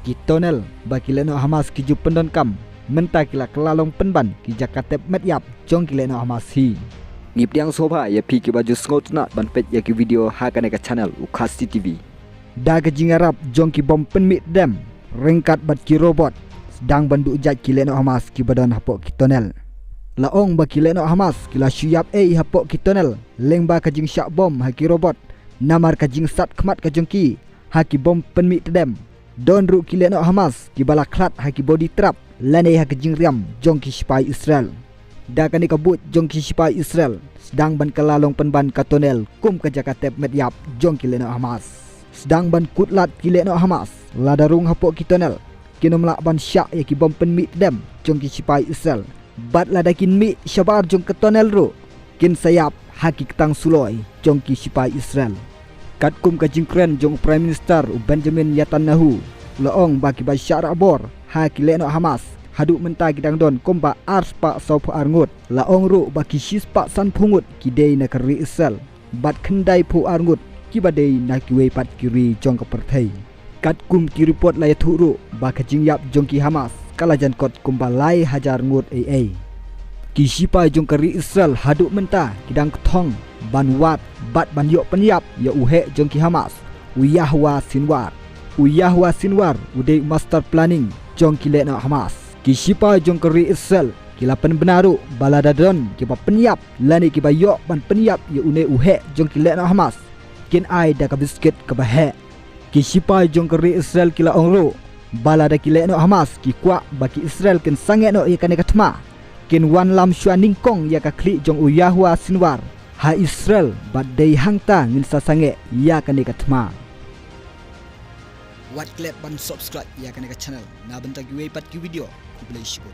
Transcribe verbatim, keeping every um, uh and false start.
Ki tunnel ba ki lehnoh Hamas ki ju pyndonkam mynta ki la kylla long pynban ki jaka tep met ïap jong ki lehnoh Hamas hi. Ngi pdiang sngewbha ïa phi kiba ju sngewtynnat ban peit ïa ki video ha kane ka channel u Khasi T V. Da ka jingïarap jong ki bom pynmih tdem ryngkat bad ki robot, sdang ban duh jait ki lehnoh Hamas kiba don hapoh ki tunnel. La ong ba ki lehnoh Hamas ki la shu ïap ei hapoh ki tunnel lyngba ka jingshah bom ha ki robot, namar ka jingsat khmat ka jong ki ha ki bom pynmih tdem. Don ruh ki lehnoh Hamas kiba la khlad ha ki body trap lane ha ka jingriam jong ki shipai Israel. Da kane ka buit jong ki shipai Israel, sdang ban kylla long pynban ka tunnel kum ka jaka tep met ïap jong ki lehnoh Hamas. Sdang ban kut lad ki lehnoh Hamas, lada rung hapoh ki tunnel, kin ym lah ban shah ïa ki bom pynmih tdem jong ki shipai Israel. Bad lada kin mih shabar jong ka tunnel ruh, kin sa ïap ha ki ktang suloi jong ki shipai Israel. Katkum ka jingkren jong u Prime Minister u Benjamin Netanyahu, la ong ba kiba shah rah bor ha ki lehnoh Hamas haduh mynta ki dang don kumba arspah sawphew ar ngut. La ong ruh ba ki shispah sanphew ngut ki dei na ka ri Israel bad khyndaiphew ar ngut kiba dei na kiwei pat ki ri jong ka pyrthei. Katkum ki report la ïathuh ruh ba ka jingïap jong ki Hamas ka la jan kot kumba lai hajar ngut ei ei. Ki shipai jong ka ri Israel haduh mynta ki dang kthong ban wad bad ban ïoh pynïap ïa u heh jong ki Hamas, u Yahya Sinwar. U Yahya Sinwar u dei u master planning jong ki lehnoh Hamas. Ki shipai jong ka ri Israel ki la pynbna ruh ba lada don kiba pynïap lane kiba ïoh ban pynïap ïa une u heh jong ki lehnoh Hamas, kin ai da ka biskit kaba heh. Ki shipai jong ka ri Israel ki la ong ruh ba lada ki lehnoh Hamas ki kwah ba ki Israel kin sangeh noh ïa kane ka thma, kin wanlam shuwa nyngkong ïa ka khlieh jong u Yahya Sinwar ha Israel, bad dei hangta ngin sa sangeh ïa kane ka thma. Wat klet ban subscribe ïa kane ka channel na bynta kiwei pat ki video. Khublei shibun.